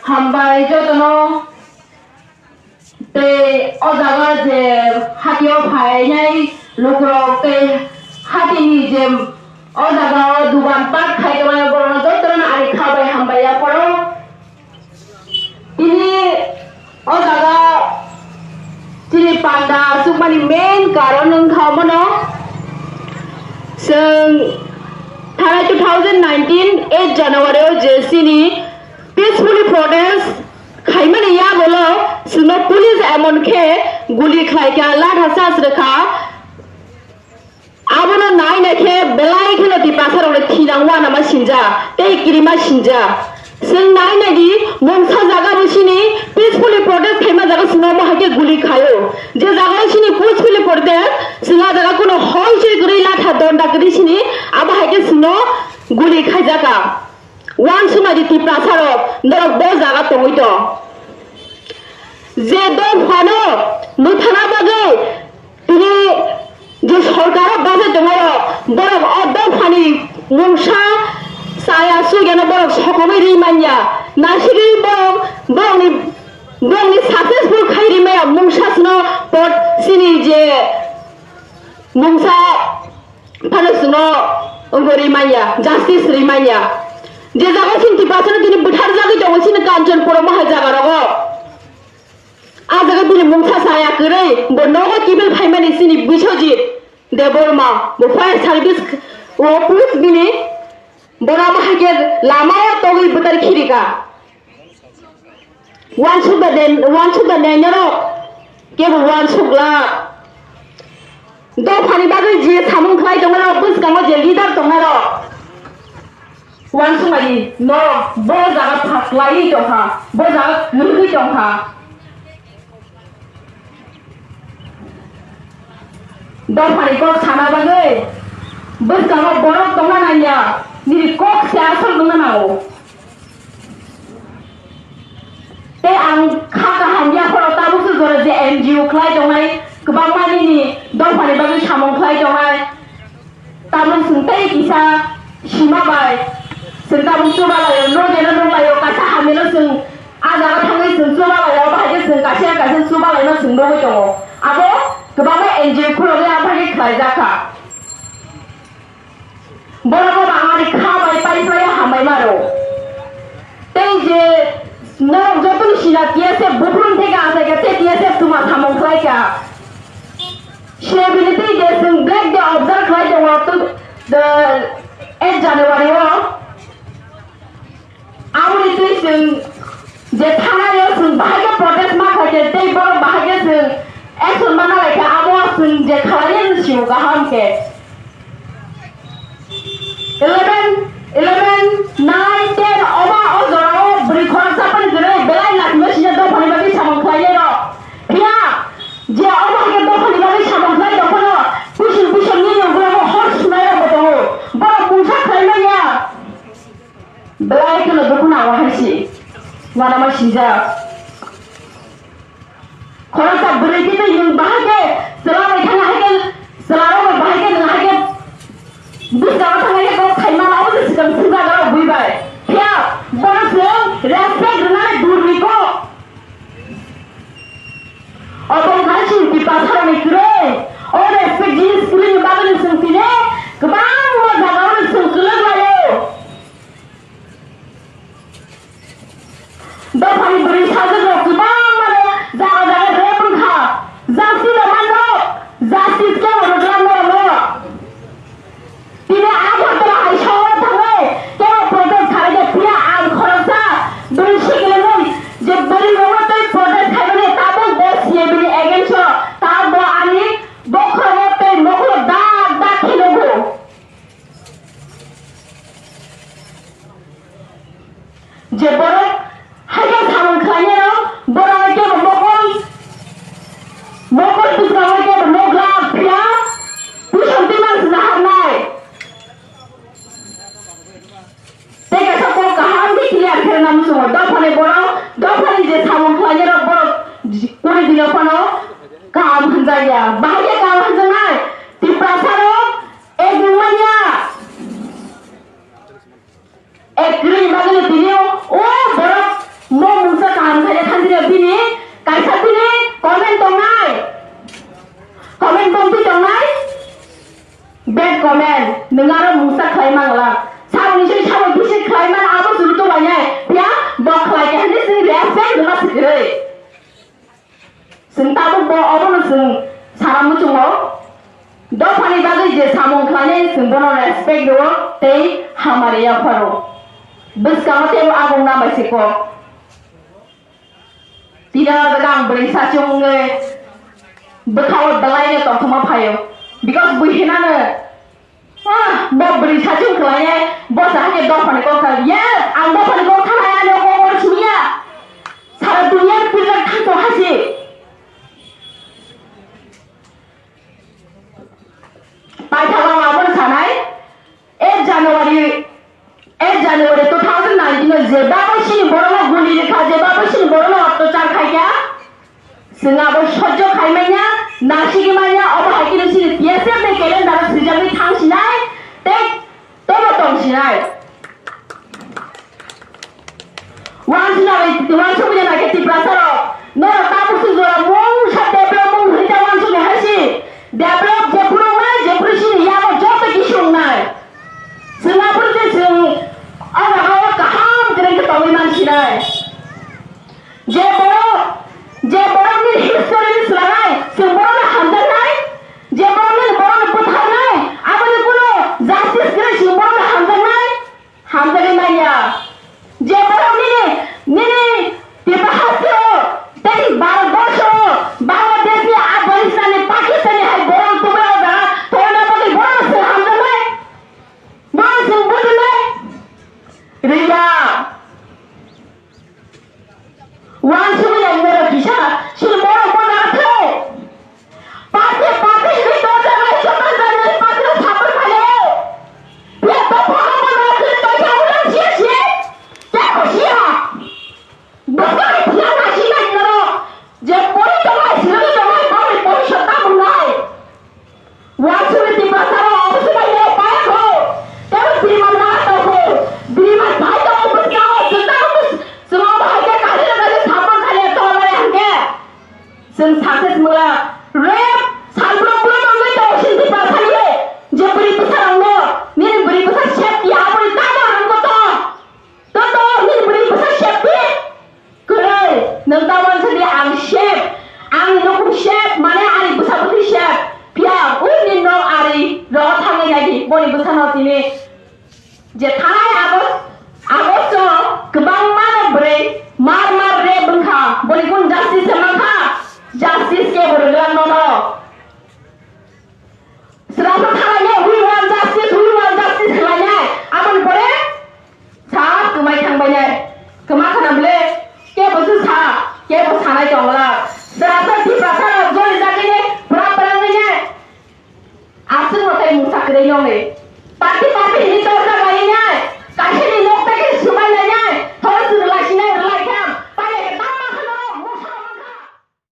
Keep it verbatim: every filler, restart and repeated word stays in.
Hambai jotono. Tei o jaga je hatio phainai lukurok tei hatini je o jaga o dugan pat khai tongnai borokno jotono ani kha bai hambai yapharo. Tini o jaga chini panda chukmani main karon wngkha omono. Chwng thanai two thousand nineteen eight January o je chini peacefully protest khaimani yagulo chwngno police emon khe guli khlaikha, latha charge rwkha. Abono naina khe belai kheno Tiprasa rokni thinang uanama sinja tei kirima sinja. Chwng nainai di, mungsa jaga bo chini peacefully protest khaima jaga chwngno omo hai khe guli khaio. Je jaga o chini peacefully protest, chwng a jaga kuno hoi choi kwrwi latha donda kwrwi chini abo hai khe chwngno guli khaijaka. Uansuknai di Tiprasa rok, norok bo jaga tongwi tong. Je dophano mwthana bagwi tini je sorkaro bachai tongmani rok, borok o dophani mungsa chaya sugyano borok sokomwi ri manya. Nasigwi borok, borokni, borokni successful khai ri maya mungsa sino pot sini je mungsa phano chwngno wngwi ri manya, justice ri manya. Je jaga chini Tiprasano tini bwtharjagwi tongo chini Kanchanpur omo hai jaga rogo. A jaga bini mungsa chaya kwrwi, bo nogo kibil phaimani chini Biswajit Debbarma, bo fire service o police bini, bono omo hai khe lama o togwi bwtari khirika. Uansuk da den, uansuk da den norok, kebo uansuk la. Dophani bagwi je samung khlai tongnai rok, bwskango je leader tongnai rok. Uansukmani norok bo jaga phaklaiwi tongkha, bo jaga kwrwgwi tongkha. Dophani kok sana bagwi bwskango borok tongna nangya, nini kok se asol wngna nango. Tei ang kha kaham yaphoro tabukse jora je N G O khlai tongnai, kwbangma nini dophani bagwi samung khlai tongnai. Tabuk chwng tei kisa sima bai chwng tabuk chuba laio, no jeno nung laio, kaisa hamyano chwng a jaga thangwi chwng chuba laio, bahai khe chwng kaisa kaisa chuba laino chwng nugwi tongo. Abo kwbangma N G O khulogwi aphai khe khlaijak kha. Borok bo bangmani kha bai pai pai hambai maro. Tei je norok jotoni sina T S F buphurun theke achaikha tei T S F tuma samung khlaikha. Sebini tei je chwng Black Day observe khlai tongo, the eight January o. Aboni twi chwng je thanai o chwng bahai khe protest ma khai khe tei borok bahai khe chwng action ma nalai khe abo chwng je khalai ya chwng sio kaham khe. Eleven, eleven, nine, ten oba o jora o bwrwi khoroksa phani kwrwi belai lakhimyo sina dophani bagwi samung khlai ya rok. Phiya je oba hai khe dophani bagwi samung khlai tong phano puising puising nini ukulok o hor sunai rok bo tongo. Borok mungsa khlai manya. Belai kheno dukhu nango hai se uanama sinjak. Khoroksa bwrwi khe tei nwng bahai khe chwla bai thang hai khe, chwla rok bai bahai khe nwng hai khe bwskango thang hai khe kok khai mano, abo se swkang thumjak rok bui bai. Phiya bono chwng respect rwnani durni kok. Obo wngkha chini Tiprasarokni kwrwi. O respect jinis kwrwini bagwino chwng tini kwbangma jagao chwng kwlwk laio. Dophani bwrwi sajwkrok kwbangmano jaga jaga rape wngkha. Justice rwmano, justice kebo rwgwlak norokno. Tini Agartala hai sohor thangwi kebo protest khaikhe phiya ang khoroksa bwrwi sikilengwi je bwrwi rokno tei protest khaimani tabuk bo C A B ni against o tabuk bo ani bokhorogo tei mokolo dak dak khe nugo. Je borok hai khe samung khlainai rok, borok hai khe mokol, mokol bwskango khe mokla phiya, puson twi mang sina harnai. Tei kaisa kok kaham khe clear khe rwna muchungo. Dophani borok, dophani je samung khlainai rok borok kuri dino phano kaham hwnjakya. Bahai khe kaham hwnjaknai, Tiprasa rok ek nung manya. Ek kwrwi bagwino tini o, o borok mo Bini kaisa bini comment tongnai. Comment tongpi tongnai. Bad comment. Nwng aro mungsa khlai mangla. Saboni se sabo bisi khlai man abo suru to wanya. Ya, bo khlai ke hani sing respect rwma sikre. Chwng tabuk bo obono chwng sana muchungo. Dophani bagwi je samung khlainai chwng bono respect rwo tei hamari yapharo. Bwskango teibo agong namai se kok. Tini o jaga ang bwrwi sachung wngwi bwkhao dalaino tongthokma phaio. Because bui hinano Ah, bo bwrwi sachung khlainai, bo sa hakhe dophani kok sa, yes, ang dophani kok thanai, ani kok oro simiya. Sara duniya ni pujak thangtong hasi. Paithago ang abono sanai, eight January, eight January two thousand nineteen o je babo sini borokno guli rikha, je babo sini borokno ottochar khaikha, Chwng abo sojjo khai manya, nasigwi manya, obo hai kheno chini T S F ni calendar o swijagwi thang sinai, tei tobo tong sinai. Wansuknai, wansukmani nai khe Tiprasa rok, norok tabuk se jora mungsa develop mung hwnwi ta wansuknai hai se. Develop jephuru wngnai, jephuru chini yago joto kisu wngnai. Chwng aphuru se chwng o jaga o kaham kwrwng khe tongwi man sinai. Je borok, je borokni history ni swlanai, chwng borokno hamjaknai, je borokni, borokno butharnai, aboni kunu justice kwrwi chwng borokno hamjaknai, hamjagwi manya. Je borok nini, nini Tiprasa hasteo, tei Bharat borsho, Bangladesh ni, Afghanistan ni, Pakistan ni hai borok tubra o jaga tongna bagwi borokno chwng hamjaknai, borokno chwng butharnai. Riya. Wansugwi nai norok kisa, chini borok bo nathok. Party, party hinwi tonjak nai, joto jani party no support khaio. Phiya to phano bo nathok, to khe ulo siya siya. Khe khusiya. Bwswk phiya naisingna norok. Je pori tongnai, sinani tongnai, boni pori sota wngnai. Wansugwi Tiprasa rok obo se bai rok paya kho. Tebo biriman ma tong kho. Biriman bai tong bwskango, chwng tamo bwskango bahai khe kaisa na kaisa support khainai tongmani hwnkhe. Chwng success mwnglak. Rape, salbrum brum wngwi tongo chini Tiprasa ni. Je bwrwi bwsa rokno, nini bwrwi bwsa safety aboni tamo rwngkho to. Toto, nini bwrwi bwsa safety? Kwrwi, nwng ta wansadi ang safe, ang nukhung safe, mane ani bwsa bwtwi safe. Phiya, uni nok ari ro thangwi naidi, boni bwsano tini je thanai August, August o kwbangma no bwrwi mar mar rape wngkha, boni kun justice se mankha, justice kebo rwgwlak nono. Srasa thalainai, "We want justice, we want justice," khlainai. Aboni pore sa kwmai thangbainai. Kwma khana bwle, kebo se sa, kebo sanai tongla. Srasa Tiprasa rok jori jagini pura prangnai. Aswk no tai mungsa kwrwi nongni. Party